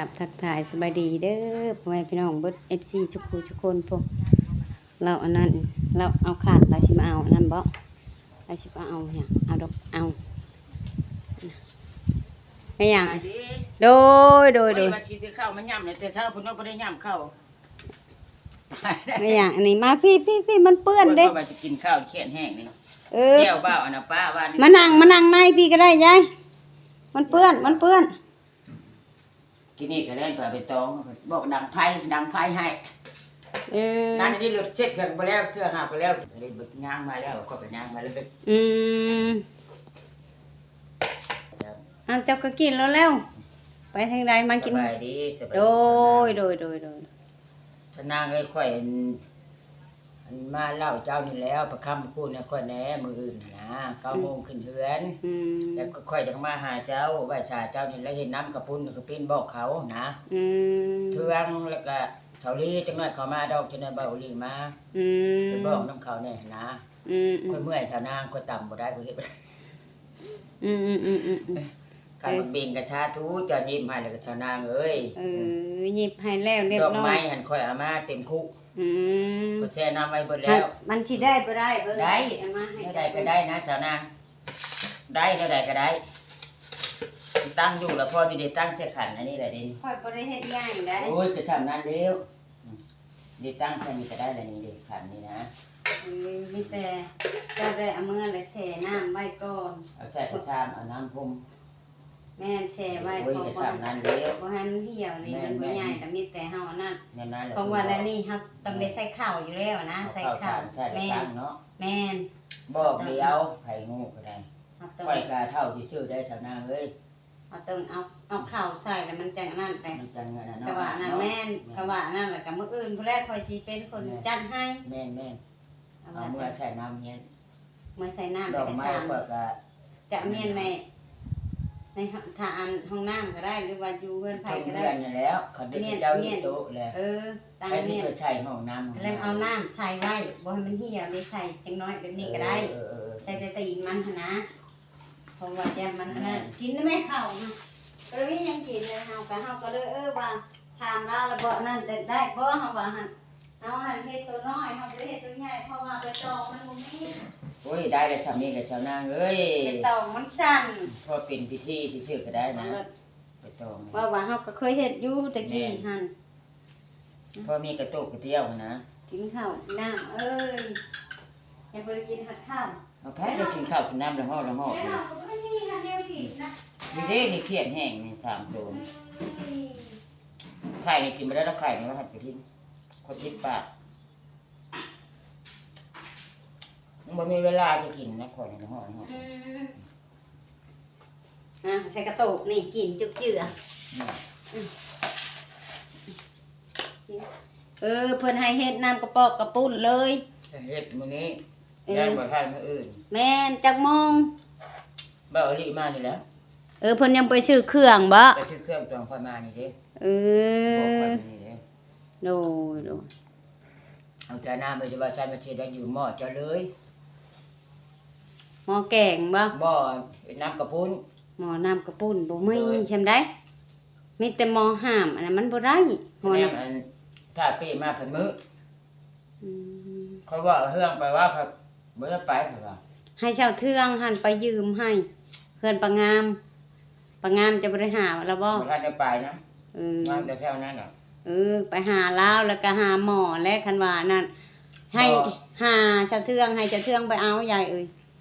ຄັບ ທັກທາຍສະບາຍດີເດີ ພໍ່ແມ່ພີ່ນ້ອງເບິດ ເອັຟຊີ ທຸກຜູ້ທຸກຄົນ. ພວກລາວອັນນັ້ນ ລາວເອົາຂາດ ລາວຊິມາເອົາອັນນັ້ນບໍ? ລາວຊິມາເອົາຫຍັງ? ເອົາດອກ ເອົາ ແມ່ຫຍັງ? ສະບາຍດີ. ໂດຍ ໂດຍ ໂດຍ ວ່າຊິຊື້ເຂົ້າມາຫຍ້ຳແລ້ວ ແຕ່ເຊົ້າພຸ້ນເນາະ ບໍ່ໄດ້ຫຍ້ຳເຂົ້າ. ແມ່ຫຍັງ? ອັນນີ້ມາ ພີ້ ພີ້ ພີ້ ມັນເປື້ອນເດ້. ເພິ່ນວ່າຊິກິນເຂົ້າ ຄຽດແຮງນີ້. ເອີ ແກ້ວເບົາອັນນະ ປ້າວ່ານີ້ ມານັ່ງ ມານັ່ງໃນພີ້ກໍໄດ້ຍາຍ ມັນເປື້ອນ ມັນເປື້ອນ. ກິນນີ້ກໍແລ່ນໄປເອົາໃບຕອງ ບອກດັງໄຟ ດັງໄຟໃຫ້. ເອີ ນັ້ນນີ້ລົດເຊັດກັນບໍ່ແລ້ວເທື່ອ ຫາບໍ່ແລ້ວ ເລີຍຍ່າງມາແລ້ວ ກໍໄປຍ່າງມາເລີຍ. ອືມ ອັນເຈົ້າກໍກິນແລ້ວ ແລ້ວ ໄປທາງໃດມາກິນ? ສະບາຍດີ ສະບາຍດີ. ໂດຍ ໂດຍ ໂດຍ ໂດຍ. ຊະນາງເອີຍ ຂ້ອຍ ອັນ ອັນມາເລົ່າເຈົ້ານີ້ແລ້ວ ປະຄຳຄູນໃຫ້ຂ້ອຍແດ່ ມື້ອື່ນຫັ້ນນະ ເກົ້າໂມງຂຶ້ນເຮືອນ. ອືມ ແລ້ວກໍຂ້ອຍຈະມາຫາເຈົ້າ ໄວ້ຖ້າເຈົ້ານີ້ແຫຼະ ເຮັດນ້ຳກະປຸ້ນ ກະປິ້ນບອກເຂົານະ. ອືມ ເທື່ອງ ແລ້ວກະເຊົາລີ ຈັກໜ້ອຍເຂົາມາດອກ ຈັກໜ້ອຍເບົາລີມາ. ອືມ ໄປບອກນຳເຂົາແດ່ຫັ້ນນະ. ອືມ ອືມ ຂ້ອຍເມື່ອຍຊະນາງ ຂ້ອຍຕຳບໍ່ໄດ້ ຂ້ອຍເຮັດບໍ່ໄດ້. ອືມ ອືມ ອືມ ອືມ ອືມ ຄັນມັນເປັນກະສາທຸ ເຈົ້າຍິບໃຫ້ແລ້ວກະຊະນາງເອີຍ. ເອີ ຍິບໃຫ້ແລ້ວຮຽບຮ້ອຍ. ດອກໄມ້ຫັ້ນຂ້ອຍເອົາມາເຕັມຄຸ. ອືມ ຂ້ອຍແຊ່ນ້ຳໄວ້ເບິດແລ້ວ. ມັນຊິໄດ້ບໍ່ໄດ້ເບິ່ງ ໄດ້ ເອົາມາໃຫ້ ແນວໃດກໍໄດ້ນະຊະນາງ ໄດ້ ແນວໃດກໍໄດ້. ຕັ້ງຢູ່ລະ ພໍດີໄດ້ຕັ້ງໃສ່ຂັນອັນນີ້ແຫຼະເດ້. ຂ້ອຍບໍ່ໄດ້ເຮັດຫຍັງໃດ. ໂອ້ຍ ກໍຊ່ຳນັ້ນແລ້ວ. ອືມ ໄດ້ຕັ້ງແຄ່ນີ້ກໍໄດ້ລະ ນີ້ເດ້ ຂັນນີ້ນະ. ເອີ ມີແຕ່ເຈົ້າໄດ້ເອົາເມືອແລະແຊ່ນ້ຳໄວ້ກ່ອນ ເອົາໃສ່ກະຊາມ ເອົານ້ຳພົ່ມ. ແມ່ນ ແຊ່ໄວ້. ໂອ້ຍ ກໍຊ່ຳນັ້ນເດ້ ບໍ່ໃຫ້ມັນຫ່ຽວນີ້. ແມ່ນ ມັນບໍ່ໃຫຍ່ ແມ່ນ ກໍມີແຕ່ເຮົາອັນນັ້ນ ແນວນັ້ນແຫຼະ. ເພາະວ່າແນວນີ້ເຮົາຕ້ອງໄດ້ໃສ່ເຂົ້າຢູ່ແລ້ວນະ ເອົາ ໃສ່ເຂົ້າ ເຂົ້າສານໃສ່ ແມ່ນ ເນາະ. ແມ່ນ ບອກດຽວ ໃຜຮູ້ກໍໄດ້. ຂ້ອຍກະເຖົ້າຊື່ໆ ໄດ໋ ຊາວນາງເອີຍ. ເຮົາຕ້ອງເອົາ ເອົາເຂົ້າໃສ່ແລ້ວມັນຈັ່ງອັນນັ້ນແຫຼະ ມັນຈັ່ງອັນນັ້ນເນາະ. ກະວ່າອັນນັ້ນແມ່ນ ແມ່ນ ກະວ່າອັນນັ້ນແຫຼະ ກະມື້ອື່ນພຸ້ນແຫຼະ ຂ້ອຍຊິເປັນຄົນຈັດໃຫ້. ແມ່ນ ແມ່ນ ເອົາມາໃສ່ນ້ຳເຮັດ ເມືອໃສ່ນ້ຳ. ດອກໄມ້ຂ້ອຍກະ ຈະມ້ຽນໃນ ໃນ ຖ້າອັນຫ້ອງນ້ຳກະໄດ້ ຫຼືວ່າຢູ່ເຮືອນໃຜກະໄດ້ ເຮືອນຫັ້ນແຫຼະ. ຄັນເປັນເຈົ້າເຮັດໂຕະແຫຼະ ເອີ ຕັ້ງມ້ຽນ ໃສ່ຫ້ອງນ້ຳ ແລ້ວເອົານ້ຳໃສ່ໄວ້ ບໍ່ໃຫ້ມັນຫ່ຽວເດ້ ໃສ່ຈັກໜ້ອຍແບບນີ້ກະໄດ້. ເອີ ເອີ ເອີ ໃສ່ແຕ່ຕີນມັນຫັ້ນນະ. ເພາະວ່າຢ້ານມັນອັນນັ້ນ ແມ່ນ ກິນແມ່ເຂົ້ານະ ບໍ່ໄດ້ມີຫຍັງກິນເລີຍ. ເຮົາກະ ເຮົາກະເລີຍ ເອີ ວ່າຖາມລາວລະບໍ່ ອັນນັ້ນແຕ່ໄດ້ບໍ່ ເຮົາວ່າຫັ້ນ. ເຮົາຫັ້ນເຮັດໂຕນ້ອຍ ເຮົາບໍ່ໄດ້ເຮັດໂຕໃຫຍ່ ເພາະວ່າໃບຕອງມັນບໍ່ມີ. ໂອ້ຍ ໄດ້ແລ້ວ ຊ່ຳນີ້ແຫຼະ ຊາວນາງເອີຍ. ໃບຕອງມັນສັ້ນ ພໍເປັນພິທີຊື່ໆ ກະໄດ້ນະ ໃບຕອງ. ເວົ້າວ່າເຮົາກະເຄີຍເຮັດຢູ່ແຕ່ກີ້ຫັ້ນ ພໍມີກະໂຕກກະຕຽວຫັ້ນນະ. ກິນເຂົ້າກິນນ້ຳເອີຍ ຍັງບໍ່ໄດ້ກິນຮອດເຂົ້າ. ເອົາ ໃຜໄດ້ກິນເຂົ້າກິນນ້ຳລະຮອດລະຮອດ. ແລ້ວເຮົາກະບໍ່ໄດ້ມີຫັ້ນແນວກິນນະ. ນີ້ເດ້ ນີ້ຄຽດແຮງນີ້ ສາມໂຕ. ອືມ ໄຂ່ນີ້ກິນບໍ່ໄດ້ດອກ ໄຂ່ນີ້ວ່າໃຫ້ໄປຖິ້ມ ຄົນຕິດປາກ. ມັນບໍ່ມີເວລາຊິກິນນະ ຂ້ອຍນີ້ລະຮອດລະຮອດ. ອືມ ອ່ະ ໃສ່ກະໂຕກນີ້ ກິນຈຸກເຈື່ອ. ອືມ ເອີ ເພິ່ນໃຫ້ເຮັດນ້ຳກະປອກກະປຸ້ນເລີຍ ເຮັດມື້ນີ້. ເອີ ຍັງບໍ່ທັນມື້ອື່ນ. ແມ່ນ ຈັກໂມງ? ເບົາອີ່ຫຼີມານີ້ແຫຼະ. ເອີ ເພິ່ນຍັງໄປຊື້ເຄື່ອງບໍ? ໄປຊື້ເຄື່ອງຕອນຂ້ອຍມານີ້ເດ້. ເອີ ບອກຂ້ອຍມານີ້ເດ້. ໂດຍ ໂດຍ. ເອົາຈານນ້ຳໄປ ຊິວ່າຊັ້ນ ມາຊິໄດ້ຢູ່ໝໍ້ເຈົ້າເລີຍ. ໝໍ້ແກງບໍ? ໝໍ້ເຮັດນ້ຳກະປຸ້ນ. ໝໍ້ນ້ຳກະປຸ້ນບໍ່ມີ. ໂດຍ ຊ່ຳໃດ ມີແຕ່ໝໍ້ຫ້າມ ອັນນັ້ນມັນບໍ່ໄດ້. ໝໍ້ນ້ຳ ອັນ ຖ້າປີ້ມາພັນມື້. ອືມ ເຂົາວ່າເຮືອງໄປວ່າ ບໍ່ໄດ້ໄປ ເຂົາວ່າ ໃຫ້ຊາວເທືອງຫັ້ນໄປຢືມໃຫ້ ເຮືອນປາງາມ. ປາງາມຈະບໍ່ໄດ້ຫາລະບໍ່? ບໍ່ທັນໄດ້ໄປນະ. ເອີ ມາແຕ່ແຖວນັ້ນລະ. ເອີ ໄປຫາລາວ ແລ້ວກະຫາໝໍ້ແຫຼະ ຄັນວ່າອັນນັ້ນ ໃຫ້ ໝໍ້ ຫາຊາວເທືອງ ໃຫ້ຊາວເທືອງໄປເອົາ ຍາຍເອີຍ.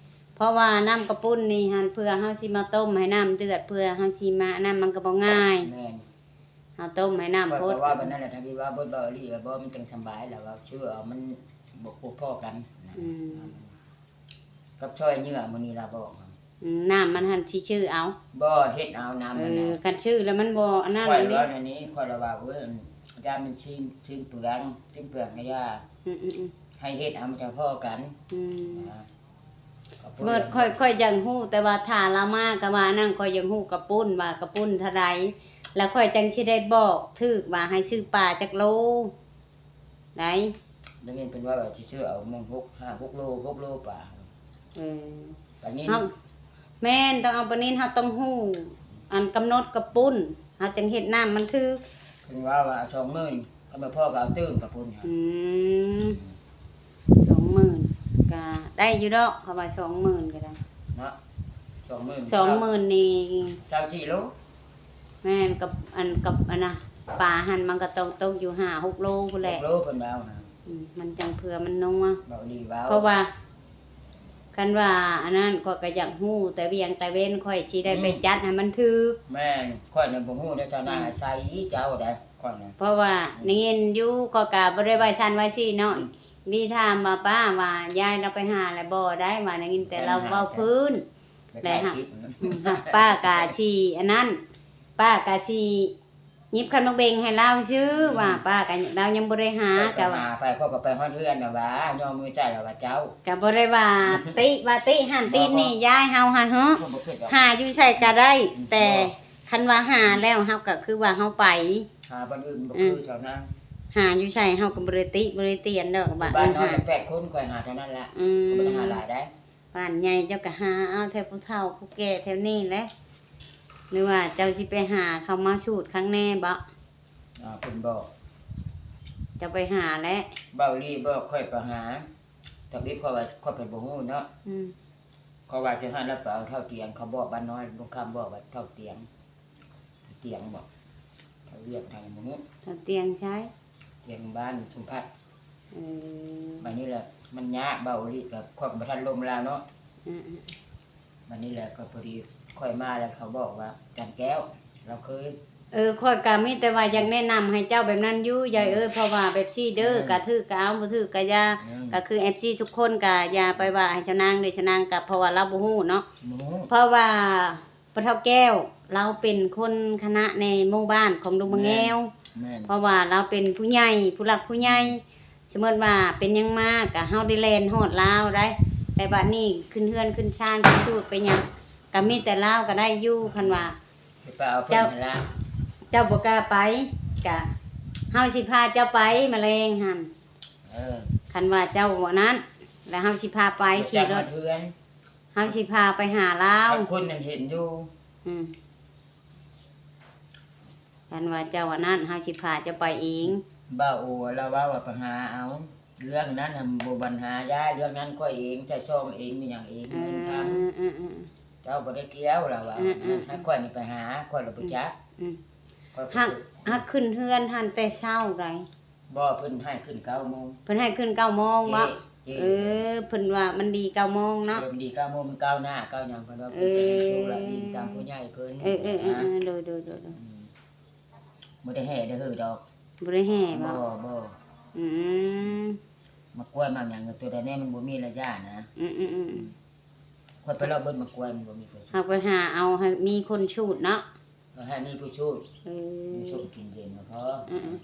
ເພາະວ່ານ້ຳກະປຸ້ນນີ້ຫັ້ນ ເພື່ອເຮົາຊິມາຕົ້ມໃຫ້ນ້ຳເດືອດ ເພື່ອເຮົາຊິມາອັນນັ້ນ ມັນກະບໍ່ງ່າຍ. ແມ່ນ ເຮົາຕົ້ມໃຫ້ນ້ຳ ຂ້ອຍ ພົດ ກະວ່າປານນັ້ນແຫຼະ ທຳອິດວ່າເບິດເບົາອີ່ຫຼີ ບໍ່ ມັນຈັ່ງສະບາຍ ລະວ່າຊື່ເອົາ ມັນບໍ່ພໍ້ກັນນະ. ອືມ ກັບຊອຍເຫຍື່ອມື້ນີ້ລະບອກ. ອືມ ນ້ຳມັນຫັ້ນຊິຊື້ເອົາ. ບໍ່ ເຮັດເອົານ້ຳມັນ. ເອີ ຄັນຊື້ແລ້ວມັນບໍ່ອັນນັ້ນ. ຂ້ອຍວ່າແນວນີ້ ຂ້ອຍລະວ່າ ໂອ້ຍ ຢ້ານມັນຊິ ຊິເປືອງ ຊິເປືອງກະຢ່າ. ອືມ ອືມ ອືມ ໃຫ້ເຮັດເອົາມັນຈັ່ງພໍ້ກັນ. ອືມ ນະ ສົມມຸດຂ້ອຍ ຂ້ອຍຢາກຮູ້ ແຕ່ວ່າຖ້າລາວມາກະວ່ານັ້ນ ຂ້ອຍຢາກຮູ້ກະປຸ້ນວ່າກະປຸ້ນເທົ່າໃດ ລະຂ້ອຍຈັ່ງຊິໄດ້ບອກຖືກວ່າໃຫ້ຊື້ປາຈັກໂລໃດ. ໄດ້ຍິນເພິ່ນວ່າຊິຊື້ເອົາມັນຫົກ ຫ້າ ຫົກໂລ ຫົກໂລປາ. ເອີ ປານິນ ເຮົາ ແມ່ນ ຕ້ອງເອົາປານິນ ເຮົາຕ້ອງຮູ້ອັນກຳນົດກະປຸ້ນ ເຮົາຈັ່ງເຮັດນ້ຳມັນຖືກ. ເພິ່ນວ່າວ່າເອົາສອງໝື່ນ ຄັນບໍ່ພໍກໍເອົາຕື່ມກະພຸ້ນ. ອືມ ສອງໝື່ນກະໄດ້ຢູ່ດອກ ເຂົາວ່າສອງໝື່ນກະໄດ້ເນາະ ສອງໝື່ນ ສອງໝື່ນນີ້ ຊາວສີ່ໂລ. ແມ່ນ ກັບອັນ ກັບອັນນະ ປາຫັ້ນມັນກໍຕ້ອງຕົກຢູ່ຫ້າຫົກໂລພຸ້ນແຫຼະ. ຫົກໂລເພິ່ນວ່ານະ. ອືມ ມັນຈັ່ງເຜື່ອມັນນົວ ເວົ້າດີເວົ້າ ເພາະວ່າ ຄັນວ່າອັນນັ້ນ ຂ້ອຍກໍຢາກຮູ້ແຕ່ວຽງແຕ່ເວັນ ຂ້ອຍຊິໄດ້ໄປ ອືມ ຈັດໃຫ້ມັນຖືກ. ແມ່ນ ຂ້ອຍນະບໍ່ຮູ້ເດ້ຊາວນາ ອືມ ອາໄສເຈົ້າໃດ໋ ຂ້ອຍນະ ເພາະວ່າ ອືມ ໄດ້ຍິນຢູ່ ຂ້ອຍກໍບໍ່ໄດ້ໄວ້ຊັ້ນໄວ້ຊີ້ເນາະ. ອືມ ມີຖາມວ່າປ້າວ່າຍາຍລາວໄປຫາແລ້ວບໍ່ໄດ້ ວ່າໄດ້ຍິນແຕ່ລາວເວົ້າພື້ນ ໄດ້ຫາ ແລ້ວຫາ ອືມ ປ້າກະຊິອັນນັ້ນ ປ້າກະຊິ ຫຍິບຂັນໝາກເບັງໃຫ້ລາວຊື່ ອືມ ວ່າປ້າກໍ ລາວຍັງບໍ່ໄດ້ຫາ ໄປ ກໍຫາໄປ ຂ້ອຍກໍໄປຮອດເຮືອນນະວ່າ ຍໍມືໃສ່ລະວ່າເຈົ້າ ກໍບໍ່ໄດ້ວ່າ ອືມ ຕິ ວ່າຕິຫັ້ນ ບໍ່ ຕິນີ້ ບໍ່ ຍາຍເຮົາຫັ້ນເຮີ ຂ້ອຍບໍ່ຄິດດອກ ຫາຢູ່ໃສກໍໄດ້ ອືມ ແຕ່ ບໍ່ ຄັນວ່າຫາແລ້ວ ເຮົາກໍຄືວ່າເຮົາໄປ ຫາບ່ອນອື່ນບໍ່ ອືມ ຄືຊາວນາ ຫາຢູ່ໃສເຮົາກໍບໍ່ໄດ້ຕິ ບໍ່ໄດ້ຕຽນດອກ ວ່າ ບ້ານນ້ອຍ ເອີ ຫາ ແປດຄົນ ຂ້ອຍຫາເທົ່ານັ້ນລະ ອືມ ກໍບໍ່ໄດ້ຫາຫຼາຍໃດ໋. ບ້ານໃຫຍ່ເຈົ້າກໍຫາເອົາແຖວຜູ້ເຖົ້າຜູ້ແກ່ແຖວນີ້ແຫຼະ ຫຼືວ່າເຈົ້າຊິໄປຫາເຂົາມາສູດຄັກແນ່ບໍ? ອ່າ ເພິ່ນບອກ ເຈົ້າໄປຫາແຫຼະ ເວົ້າອີ່ຫຼີ ບອກຂ້ອຍໄປຫາ ທຳອິດຂ້ອຍວ່າ ຂ້ອຍເພິ່ນບໍ່ຮູ້ເນາະ ອືມ ເຂົາວ່າຈະໃຫ້ລາວໄປເອົາເຖົ້າຕຽງ ເຂົາບອກບ້ານນ້ອຍ ລຸງຄຳບອກວ່າເຖົ້າຕຽງ ຕຽງບໍ ເຖົ້າວຽກ ໄທ ບໍ່ຮູ້ ເຖົ້າຕຽງໃສ? ຕຽງບ້ານສົມພັດ ເອີ ບາດນີ້ລະ ມັນຍາກ ເວົ້າອີ່ຫຼີ ກໍຄວາມບໍ່ທັນລົມລາວເນາະ ອືມໆ ບາດນີ້ແຫຼະ ກໍພໍດີຂ້ອຍມາແລ້ວ ເຂົາບອກວ່າ ຈັນແກ້ວ ລາວເຄີຍ ເອີ ຂ້ອຍກໍມີແຕ່ວ່າຢາກແນະນຳໃຫ້ເຈົ້າແບບນັ້ນຢູ່ ຍາຍເອີຍ ອືມ ເພາະວ່າແບບຊີ້ເດີ ອືມ ກະຖືກກະເອົາ ບໍ່ຖືກກະຢ່າ ອືມ ກະຄືເອັຟຊີທຸກຄົນກະຢ່າໄປວ່າໃຫ້ຊາວນາງເດີ ຊາວນາງກະ ເພາະວ່າລາວບໍ່ຮູ້ເນາະ ບໍ່ຮູ້ ເພາະວ່າ ພໍ່ເຖົ້າແກ້ວ ລາວເປັນຄົນຄະນະໃນໝູ່ບ້ານຂອງດົງມະແງວ ແມ່ນ ແມ່ນ ເພາະວ່າລາວເປັນຜູ້ໃຫຍ່ ຜູ້ຫຼັກຜູ້ໃຫຍ່ ອືມ ສົມມຸດວ່າເປັນຫຍັງມາກະເຮົາໄດ້ແລ່ນຮອດລາວໄດ໋ ແຕ່ບາດນີ້ຂຶ້ນເຮືອນຂຶ້ນຊານ ໄປສູດໄປຫຍັງ ກະມີແຕ່ລາວກະໄດ້ຢູ່ ຄັນວ່າ ໄປເອົາເພິ່ນຫັ້ນລະ ເຈົ້າ ເຈົ້າບໍ່ກ້າໄປ ກະເຮົາຊິພາເຈົ້າໄປມະແລງຫັ້ນ ເອີ ຄັນວ່າເຈົ້າອັນນັ້ນ ແລ້ວເຮົາຊິພາໄປ ຂີ່ລົດ ເຮົາຊິພາໄປຫາລາວ ບາງຄົນນັ້ນເຫັນຢູ່ ອືມ ຄັນວ່າເຈົ້າອັນນັ້ນ ເຮົາຊິພາເຈົ້າໄປເອງ ບ່າວໂອລາວເວົ້າວ່າໄປຫາເອົາ ເລື່ອງນັ້ນຫັ້ນບໍ່ບັນຫາ ຢ່າ ເລື່ອງນັ້ນຂ້ອຍເອງ ຈະຊ່ອງເອງ ມີຫຍັງເອງ ເງິນຄຳ ເອີ ເຈົ້າບໍ່ໄດ້ກ່ຽວ ລາວວ່າ ອືມໆໆ ໃຫ້ຂ້ອຍນີ້ໄປຫາ ຂ້ອຍລະບໍ່ຈັກ ອືມ ຂ້ອຍກໍ ຫາກ ຫາກຂຶ້ນເຮືອນຫັ້ນແຕ່ເຊົ້າໃດ ບໍ່ ເພິ່ນໃຫ້ຂຶ້ນເກົ້າໂມງ ເພິ່ນໃຫ້ຂຶ້ນເກົ້າໂມງບໍ? ເອີ ເພິ່ນວ່າມັນດີເກົ້າໂມງເນາະ ເອີ ມັນດີເກົ້າໂມງ ມັນກ້າວໜ້າກ້າວຫຍັງ ເພິ່ນວ່າ ເອີ ເພິ່ນເປັນຜູ້ຫຼະ ອີງຕາມຜູ້ໃຫຍ່ເພິ່ນ ເອີໆໆ ໂດຍໆໆ ອືມ ບໍ່ໄດ້ແຫ່ໄດ້ເຫີດອກ ບໍ່ໄດ້ແຫ່ບໍ? ບໍ່ ບໍ່ ອືມ ໝາກກ້ວຍໝາກຫຍັງ ໂຕໃດແນ່ມັນບໍ່ມີລະຢານະ ອືມໆໆ ຂ້ອຍໄປເລາະເບິ່ງໝາກກ້ວຍມັນບໍ່ມີຜູ້ສູດ ເຮົາໄປຫາເອົາໃຫ້ມີຄົນສູດເນາະ ເອີ ໃຫ້ມີຜູ້ສູດ ເອີ ມີສູດກິນເຢັນກໍພໍ ອືມ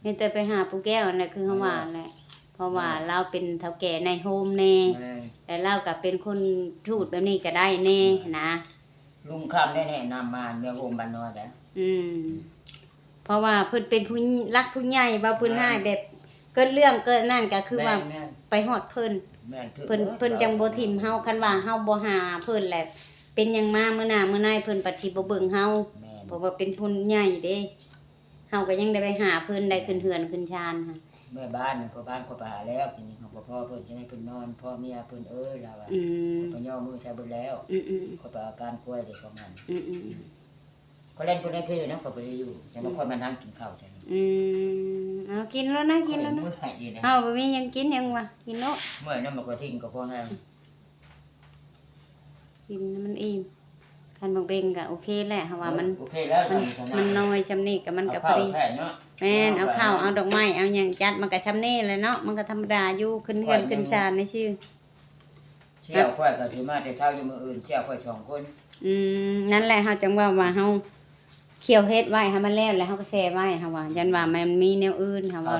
ໆ ມີແຕ່ໄປຫາປູ່ແກ້ວຫັ້ນແຫຼະ ຄືເຮົາວ່າຫັ້ນແຫຼະ ເພາະວ່າ ແມ່ນ ລາວເປັນເຖົ້າແກ່ນາຍໂຮມແດ່ ແມ່ນ ແລະລາວກໍເປັນຄົນສູດແບບນີ້ກໍໄດ້ແດ່ ແມ່ນ ນະ ລຸງຄຳໄດ້ແນະນຳມາເມືອໂຮມບ້ານນ້ອຍແຫຼະ ອືມ ເພາະວ່າເພິ່ນເປັນຜູ້ຫຼັກຜູ້ໃຫຍ່ ວ່າເພິ່ນ ແມ່ນ ໃຫ້ແບບເກີດເລື່ອງເກີດນັ້ນ ກໍຄືວ່າ ແມ່ນໆ ໄປຮອດເພິ່ນ ແມ່ນ ເພິ່ນ ເພິ່ນຈັ່ງບໍ່ຖິ້ມເຮົາ ຄັນວ່າເຮົາບໍ່ຫາເພິ່ນແຫຼະ ເປັນຫຍັງມາມື້ໜ້າມື້ໃນ ເພິ່ນປະຊິບໍ່ເບິ່ງເຮົາ ແມ່ນ ເພາະວ່າເປັນຜູ້ໃຫຍ່ເດ້ ເຮົາກໍຍັງໄດ້ໄປຫາເພິ່ນ ໄດ້ຂຶ້ນເຮືອນຂຶ້ນຊານຫັ້ນ ແມ່ບ້ານ ພໍ່ບ້ານເຂົາໄປຫາແລ້ວ ທີນີ້ເຮົາບໍ່ພໍ້ເພິ່ນ ຈະໃຫ້ເພິ່ນນອນ ພໍ່ເມຍເພິ່ນເອີຍ ລາວວ່າ ອືມ ເຂົາກໍຍໍມືໃສ່ເບິດແລ້ວ ອືມໆ ເຂົາໄປເອົາການກ້ວຍເດ້ປະມານ ອືມໆ ເຂົາແລ່ນຄົນໃນເພນະ ເຂົາບໍ່ໄດ້ຢູ່ ຈັ່ງວ່າ ອືມ ຂ້ອຍມານັ່ງກິນເຂົ້າໃສ່ ອືມ ເອົາກິນໂລດນະ ກິນໂລດນະ ເຮົາບໍ່ມີຫຍັງກິນຫຍັງວະ ກິນໂລດ ເມື່ອຍນຳໝາກກະທິ່ງກໍພໍແຮງ ກິນໃຫ້ມັນອີ່ມ ຄັນໝາກເບັງກໍໂອເຄແຫຼະ ເຮົາວ່າມັນ ເອີ ໂອເຄແລ້ວ ມັນ ມັນນ້ອຍຊ່ຳນີ້ກໍມັນກໍພໍດີ ແມ່ນ ເອົາເຂົ້າ ເອົາດອກໄມ້ ເອົາຫຍັງຈັດ ມັນກໍຊ່ຳນີ້ແຫຼະເນາະ ມັນກໍທຳມະດາຢູ່ ຂຶ້ນເຮືອນຂຶ້ນຊານຊື່ໆ ສ່ຽວຂ້ອຍກໍຊິມາແຕ່ເຊົ້າຢູ່ມື້ອື່ນ ສ່ຽວຂ້ອຍສອງຄົນ ອືມ ນັ້ນແຫຼະ ເຮົາຈັ່ງເວົ້າວ່າເຮົາ ຂ້ຽວເຮັດໄວ້ໃຫ້ມັນແລ້ວ ແລ້ວເຮົາກໍແຊ່ໄວ້ ເຮົາວ່າ ຢ້ານວ່າມັນມີແນວອື່ນ ເຮົາວ່າ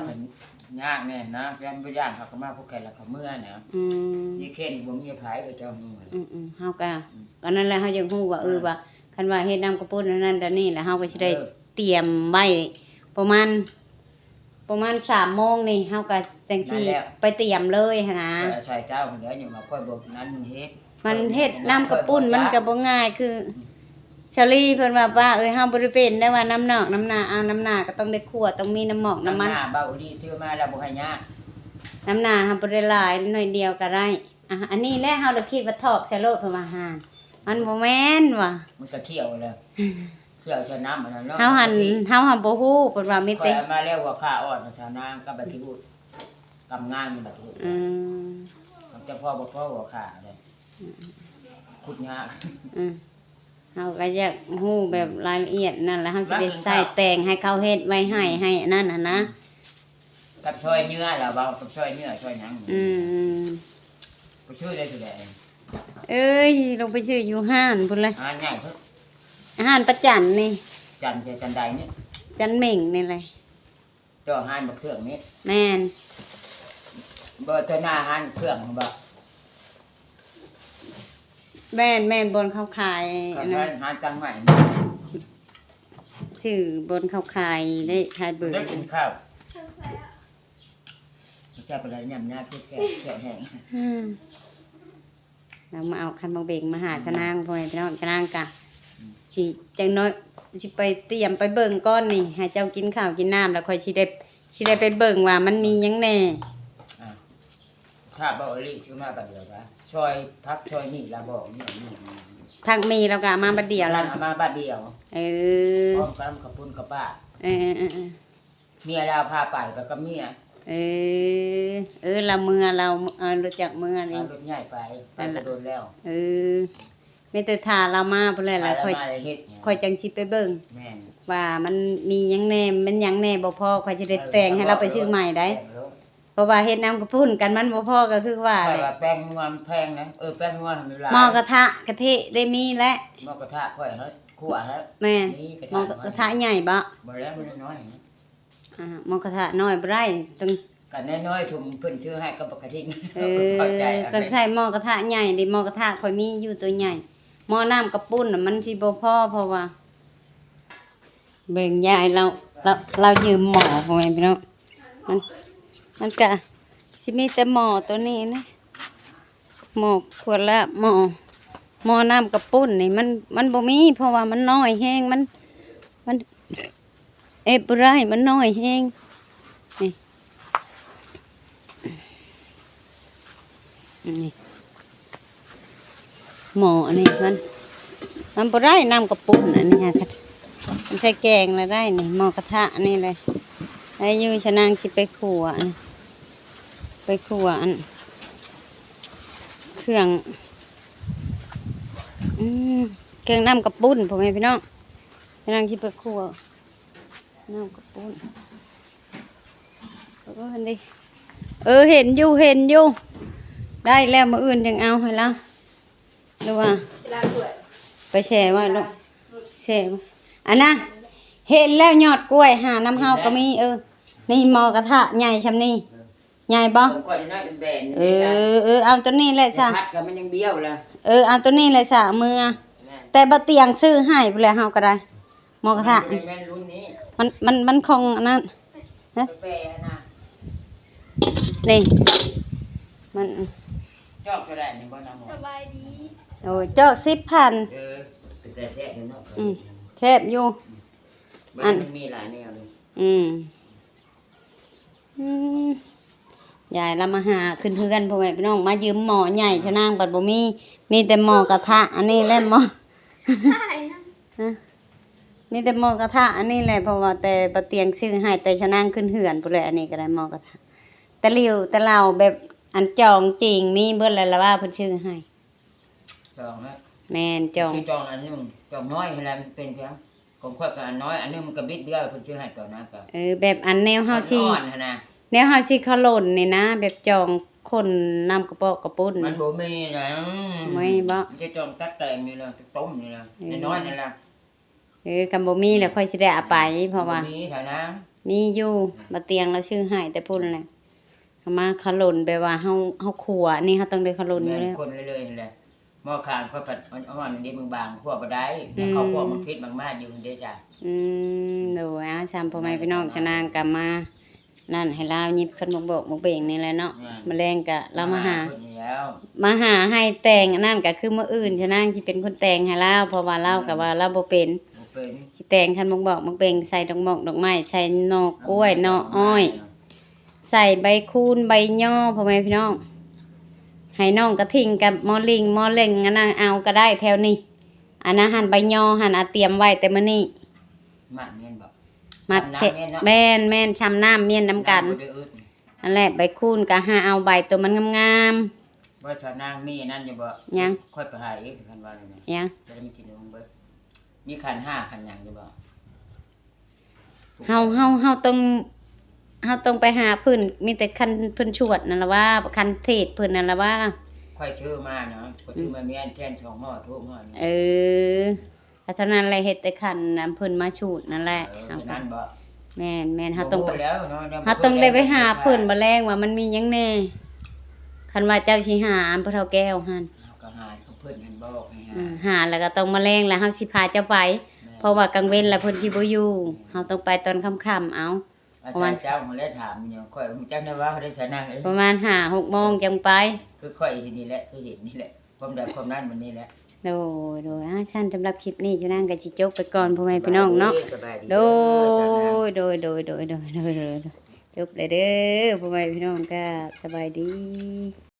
ຍາກແນ່ນະ ຢ້ານບໍ່ຢ້ານເຂົາກໍມາຜູ້ແຂກແລ້ວເຂົາເມືອນະ ອືມ ນີ້ເຂດນີ້ບໍ່ມີໃຜ ເຂົາເຈົ້າມີ ອືມໆ ເຮົາກໍ ອືມ ອັນນັ້ນແຫຼະ ເຮົາຢາກຮູ້ວ່າ ເອີ ອ່າ ວ່າ ຄັນວ່າເຮັດນ້ຳກະປຸ້ນອັນນັ້ນອັນນີ້ ແລ້ວເຮົາກໍຊິໄດ້ ເອີ ຕຽມໄວ້ປະມານ ປະມານສາມໂມງນີ້ ເຮົາກໍຈັ່ງຊິ ນັ້ນແຫຼະ ໄປຕຽມເລີຍຫັ້ນນະ ຂ້ອຍອາໄສເຈົ້າຫັ້ນແຫຼະ ຍັງວ່າຂ້ອຍບໍ່ນັ້ນເຮັດ ມັນເຮັດນ້ຳກະປຸ້ນມັນກໍບໍ່ງ່າຍ ຄື ອືມ ສາວລີເພິ່ນວ່າ ປ້າເອີຍ ເຮົາບໍ່ໄດ້ເປັນໄດ້ວ່ານ້ຳນອກນ້ຳນາ ເອົານ້ຳນາກໍຕ້ອງໄດ້ຂົ້ວ ຕ້ອງມີນ້ຳໝອກນ້ຳມັນ ນ້ຳນາເບົາອີ່ຫຼີ ຊື້ມາແລ້ວບໍ່ໃຫ້ຍາກ ນ້ຳນາເຮົາບໍ່ໄດ້ຫຼາຍ ໜ້ອຍດຽວກໍໄດ້ ອ່າ ອັນນີ້ແຫຼະ ເຮົາລະຄິດວ່າຖອກໃສ່ໂລດ ເພິ່ນວ່າຫັ້ນ ມັນບໍ່ແມ່ນວ່າ ມັນກໍຂ້ຽວແລ້ວ ຂ້ຽວໃສ່ນ້ຳອັນນັ້ນເນາະ ເຮົາຫັ້ນ ເຮົາຫັ້ນບໍ່ຮູ້ ເພິ່ນວ່າມີແຕ່ ຂ້ອຍເອົາມາແລ້ວຫົວຂາອ່ອນ ຊາວນາງກັບໃບຂີ້ຫູດ ກຳງານມັນບັດນີ້ ອືມ ມັນຈະພໍບໍ່ພໍຫົວຂາເດ້ ອືມ ຂຸດຍາກ ອືມ ເຮົາກໍຢາກຮູ້ແບບລາຍລະອຽດນັ້ນແຫຼະ ເຮົາຊິໄດ້ໃສ່ແຕ່ງໃຫ້ເຂົາເຮັດໄວ້ໃຫ້ ອືມ ໃຫ້ອັນນັ້ນຫັ້ນນະ ກັບຊອຍເນື້ອລະເວົ້າ ກັບຊອຍເນື້ອຊອຍຫຍັງ ອືມ ໄປຊື້ໄດ້ທີ່ໃດ ເອີຍ ລົງໄປຊື້ຢູ່ຮ້ານພຸ້ນແຫຼະ ຮ້ານໃຫຍ່ພຸ້ນ ຮ້ານປະຈັນນີ້ ຈັນໃດນີ້ ຈັນເໝັງນີ້ແຫຼະ ເຈົ້າຮ້ານບັກເຄື່ອງນີ້ ແມ່ນ ບໍ່ ເຈົ້າໜ້າຮ້ານເຄື່ອງບໍ່ ແມ່ນໆ ບ່ອນເຂົາຂາຍ ເຂົາ ອັນນັ້ນ ຮ້ານຕັ້ງໃໝ່ ຊື່ບ່ອນເຂົາຂາຍເດ້ ຂາຍເບີ ໄດ້ກິນຂ້າວ ເຈົ້າໄປແລ້ວ ຍຳຍາ ແຄບແຄບແຫ້ງ ອືມ ລາວມາເອົາຄັນບັກເບັງມາຫາ ອືມ ຊະນາງ ພໍ່ແມ່ພີ່ນ້ອງ ຊະນາງກະ ອືມ ຊິ ຈັ່ງນ້ອຍຊິໄປຕຽມໄປເບິ່ງກ່ອນນີ້ ໃຫ້ເຈົ້າກິນຂ້າວກິນນ້ຳ ແລ້ວຂ້ອຍຊິໄດ້ ຊິໄດ້ໄປເບິ່ງວ່າມັນມີຫຍັງແດ່ ອ່າ ຖ້າບໍ່ອີ່ຫຼີຊິມາບັດດຽວກະ ຊອຍຜັກຊອຍໝີ່ລະບອກນີ້ ຜັກໝີ່ລາວກະເອົາມາບັດດຽວລະ ເອົາມາບັດດຽວ ເອີ ພ້ອມກັບເຂົ້າປຸ້ນເຂົ້າປາ ເອີໆໆ ເມຍລາວພາໄປ ໄປກັບເມຍ ເອີ ເອີ ລາວເມືອ ລາວ ເອີ ຮູ້ຈັກເມືອນີ້ ເອົາລົດໃຫຍ່ໄປ ໄປແຕ່ດົນແລ້ວ ເອີ ມີແຕ່ຖ້າລາວມາພຸ້ນແຫຼະ ຂ້ອຍ ຂ້ອຍຈັ່ງຊິໄປເບິ່ງ ແມ່ນ ວ່າມັນມີຫຍັງແດ່ ແມ່ນຫຍັງແດ່ບໍ່ພໍ ຂ້ອຍຊິໄດ້ແຕ່ງໃຫ້ລາວໄປຊື້ໃໝ່ໄດ໋ ເພາະວ່າເຮັດນ້ຳກະປຸ້ນກັນມັນບໍ່ພໍ ກໍຄືວ່າ ຂ້ອຍວ່າແປ້ງນົວແພງນະ ເອີ ແປ້ງນົວໃຫ້ມັນຫຼາຍ ໝໍ້ກະທະກະທິໄດ້ມີແຫຼະ ໝໍ້ກະທະຂ້ອຍຫັ້ນ ຂົ້ວຫັ້ນ ແມ່ນ ໝໍ້ກະທະໃຫຍ່ບໍ? ບໍ່ແລ້ວ ມັນນ້ອຍ ອ່າ ໝໍ້ກະທະນ້ອຍບໍ່ໄດ້ ຕ້ອງ ກະນ້ອຍໆ ຊຸມເພິ່ນຊື້ໃຫ້ກັບບັກກະທິງ ເອີ ເຂົ້າໃຈ ຕ້ອງໃຊ້ໝໍ້ກະທະໃຫຍ່ເດ້ ໝໍ້ກະທະຂ້ອຍມີຢູ່ຕົວໃຫຍ່ ໝໍ້ນ້ຳກະປຸ້ນນະມັນຊິບໍ່ພໍ ເພາະວ່າ ເບິ່ງຍາຍລາວ ລາວ ລາວຢືມໝໍ້ ພໍ່ແມ່ພີ່ນ້ອງ ມັນ ມັນກະຊິມີແຕ່ໝໍ້ຕົວນີ້ນະ ໝໍ້ຂວດລະ ໝໍ້ ໝໍ້ນ້ຳກະປຸ້ນນີ້ ມັນ ມັນບໍ່ມີ ເພາະວ່າມັນນ້ອຍແຮງ ມັນ ມັນ ເຮັດບໍ່ໄດ້ ມັນນ້ອຍແຮງ ນີ້ ນີ້ ໝໍ້ອັນນີ້ມັນ ມັນບໍ່ໄດ້ ນ້ຳກະປຸ້ນອັນນີ້ຫາ ມັນໃສ່ແກງລະໄດ້ນີ້ ໝໍ້ກະທະອັນນີ້ແຫຼະ ໄດ້ຢູ່ ຊະນາງຊິໄປຂົ້ວ ໄປຂົ້ວອັນ ເຄື່ອງ ອືມ ເຄື່ອງນ້ຳກະປຸ້ນ ພໍ່ແມ່ພີ່ນ້ອງ ຊະນາງຊິໄປຂົ້ວ ນ້ຳກະປຸ້ນ ເອີ ຫັ້ນເດ້ ເອີ ເຫັນຢູ່ ເຫັນຢູ່ ໄດ້ແລ້ວ ມື້ອື່ນຈັ່ງເອົາໃຫ້ລາວ ຫຼືວ່າ ຊິລ້າງຖ້ວຍ ໄປແຊ່ໄວ້ໂລດ ແຊ່ໄວ້ ອັນນະ ເຫັນແລ້ວຍອດກ້ວຍ ຫານຳເຮົາກໍມີ ເອີ ນີ້ໝໍ້ກະທະໃຫຍ່ຊ່ຳນີ້ ເອີ ໃຫຍ່ບໍ່? ຂອງຂ້ອຍນ້ອຍແບນໆ ເອີ ເອີ ເອົາຕົວນີ້ແຫຼະຊະ ພັດກໍມັນຍັງບ້ຽວລະ ເອີ ເອົາຕົວນີ້ແຫຼະຊະ ເມືອ ແຕ່ບໍ່ຕຽງຊື້ໃຫ້ພຸ້ນແຫຼະ ເຮົາກໍໄດ້ ໝໍ້ກະທະ ມັນແມ່ນລຸ້ນນີ້ ມັນ ມັນ ມັນຂອງອັນນັ້ນ ຮະ ແປນະ ນີ້ ມັນ ຈອກເທົ່າໃດນີ້ບໍ່ນະໝໍ້? ສະບາຍດີ ໂອ້ຍ ຈອກສິບພັນ ເອີ ເປັນຕາແຊບເນາະ ອືມ ແຊບຢູ່ ມັນ ອັນ ມັນມີຫຼາຍແນວເລີຍ ອືມ ອືມ ຍາຍລາວມາຫາຂຶ້ນເຮືອນ ພໍ່ແມ່ພີ່ນ້ອງ ມາຢືມໝໍ້ໃຫຍ່ຊະນາງບັດບໍ່ມີ ມີແຕ່ໝໍ້ກະທະ ອັນນີ້ແຫຼະໝໍ້ ຮະ ມີແຕ່ໝໍ້ກະທະ ອັນນີ້ແຫຼະ ເພາະວ່າແຕ່ບໍ່ຕຽງຊື້ໃຫ້ ແຕ່ຊະນາງຂຶ້ນເຮືອນພຸ້ນແຫຼະ ອັນນີ້ກໍໄດ້ໝໍ້ກະທະ ຕະຫຼິວຕະເຫຼົ້າແບບອັນຈອງຈິງ ມີເບິດແລ້ວລະວ່າເພິ່ນຊື້ໃຫ້ ຈອງນະ ແມ່ນ ຈອງ ຊິຈອງອັນໜຶ່ງ ຈອງນ້ອຍຫັ້ນແຫຼະ ມັນຊິເປັນພຽງ ຂອງຂ້ອຍກໍອັນນ້ອຍ ອັນໜຶ່ງມັນກໍບິດດຽວ ເພິ່ນຊື້ໃຫ້ຕອນນັ້ນກໍ ເອີ ແບບອັນແນວເຮົາຊິ ອ່ອນໆຫັ້ນນະ ແນວເຮົາຊິເຂົ້າຫຼົ່ນນີ້ນະ ແບບຈອງຄົນນ້ຳກະປອກກະປຸ້ນ ມັນບໍ່ມີນະ ມີບໍ່? ມັນຈະຈອງຕັກແຕງນີ້ລະ ຕັກຕົ້ມນີ້ລະ ເອີ ນ້ອຍໆນັ້ນລະ ເອີ ຄັນບໍ່ມີແລ້ວຂ້ອຍຊິໄດ້ເອົາໄປ ເພາະວ່າ ບໍ່ມີເທົ່ານັ້ນ ມີຢູ່ ບໍ່ຕຽງລາວຊື້ໃຫ້ແຕ່ພຸ້ນແຫຼະ ເອົາມາເຂົ້າຫຼົ່ນ ແບບວ່າເຮົາ ເຮົາຂົ້ວ ອັນນີ້ເຮົາຕ້ອງໄດ້ເຂົ້າຫຼົ່ນຢູ່ແລ້ວ ແມ່ນ ຄົນເລື້ອຍໆຫັ້ນແຫຼະ ໝໍ້ຂາງຂ້ອຍພັດອ່ອນໆ ເດ້ ບາງໆ ຂົ້ວບໍ່ໄດ້ ອືມ ເຂົາຂົ້ວມັນຜິດມັນມາດຢູ່ເດ້ຈ້າ ອືມ ໂດຍ ເອົາ ຊ່ຳພໍ່ແມ່ພີ່ນ້ອງ ຊະນາງກໍມານັ້ນໃຫ້ລາວ ຍິບຄັນໝາກບອກໝາກເບັງນີ້ແຫຼະເນາະ ແມ່ນ ມື້ແລງກໍລາວມາຫາ ມາຫາເພິ່ນນີ້ແຫຼ ມາຫາໃຫ້ແຕ່ງອັນນັ້ນກໍຄືມື້ອື່ນຊະນາງຊິເປັນຄົນແຕ່ງໃຫ້ລາວ ເພາະວ່າລາວກໍວ່າລາວບໍ່ເປັນ ບໍ່ເປັນ ຊິແຕ່ງຄັນໝາກບອກໝາກເບັງ ໃສ່ດອກໝອກດອກໄມ້ ໃສ່ໜໍ່ກ້ວຍ ໜໍ່ອ້ອຍ ໃສ່ໃບຄູນໃບຍໍ ພໍ່ແມ່ພີ່ນ້ອງ ໃຫ້ນ້ອງກະທິ່ງກັບມໍລິງມໍເຫຼັງ ອັນນັ້ນເອົາກໍໄດ້ແຖວນີ້ ອັນນັ້ນຫັ້ນໃບຍໍຫັ້ນ ອາ ຕຽມໄວ້ແຕ່ມື້ນີ້ ມັດແມ່ນບໍ່? ມັດ ຊຳນ້ຳແມ່ນເນາະ ແມ່ນໆ ຊຳນ້ຳມ້ຽນນຳກັນ ນ້ຳບໍ່ໄດ້ອຶດ ນັ້ນແຫຼະ ໃບຄູນກໍຫາເອົາໃບໂຕມັນງາມໆ ບໍ່ຊະນາງມີອັນນັ້ນຢູ່ບໍ່? ຫຍັງ? ຂ້ອຍໄປຫາເອງຄັນວ່ານີ້ນະ ຫຍັງ? ຈະໄດ້ມີກິນຂອງເບິດ ມີຂັນຫ້າຂັນຫຍັງຢູ່ບໍ່? ເຮົາ ເຮົາ ເຮົາຕ້ອງ ເຮົາຕ້ອງໄປຫາເພິ່ນ ມີແຕ່ຄັນເພິ່ນສວດນັ້ນລະວ່າ ຄັນເທດເພິ່ນນັ້ນລະວ່າ ຂ້ອຍຖືມາເນາະ ຂ້ອຍຖືມາ ອືມ ມີອັນທຽນສອງໝໍ້ ທູບໝໍ້ ເອີ ກໍເທົ່ານັ້ນແຫຼະ ເຮັດແຕ່ຂັນນຳເພິ່ນມາສູດນັ້ນແຫຼະ ເອີ ເຮົາກໍ ນັ້ນບໍ່? ແມ່ນໆ ເຮົາຕ້ອງໄປ ບໍ່ຮູ້ແລ້ວເນາະ ເຮົາຕ້ອງໄດ້ໄປຫາເພິ່ນ ບໍ່ແລງວ່າມັນມີຫຍັງແດ່ ຄັນວ່າເຈົ້າຊິຫາອັນພໍ່ເຖົ້າແກ້ວຫັ້ນ ເຮົາກໍຫາຂອງເພິ່ນຫັ້ນ ບອກໃຫ້ຫາ ເອີ ຫາແລ້ວກໍຕ້ອງມາແລງ ແລ້ວເຮົາຊິພາເຈົ້າໄປ ແມ່ນ ເພາະວ່າກາງເວັນລະເພິ່ນຊິບໍ່ຢູ່ ແມ່ນ ເຮົາຕ້ອງໄປຕອນຄ່ຳໆ ເອົາ ອາໄສເຈົ້າຫັ້ນແຫຼະຖາມຢູ່ ຂ້ອຍບໍ່ຮູ້ຈັກແນວເວົ້າເດ້ຊະນາງເອີຍ ປະມານຫ້າຫົກໂມງຈັ່ງໄປ ຄືຂ້ອຍເຫັນນີ້ແຫຼະ ຄືເຫັນນີ້ແຫຼະ ຄວາມໃດຄວາມນັ້ນມັນນີ້ແຫຼະ ໂດຍໆ ອາ ຊັ້ນສຳລັບຄລິບນີ້ຊະນາງກໍຊິຈົບໄປກ່ອນ ພໍ່ແມ່ພີ່ນ້ອງເນາະ ສະບາຍດີ ໂດຍ ເດີ ສະບາຍດີເດີ ໂດຍ ໂດຍ ໂດຍ ໂດຍ ໂດຍ ໂດຍ ຈົບແລ້ວເດີ ພໍ່ແມ່ພີ່ນ້ອງກໍສະບາຍດີ.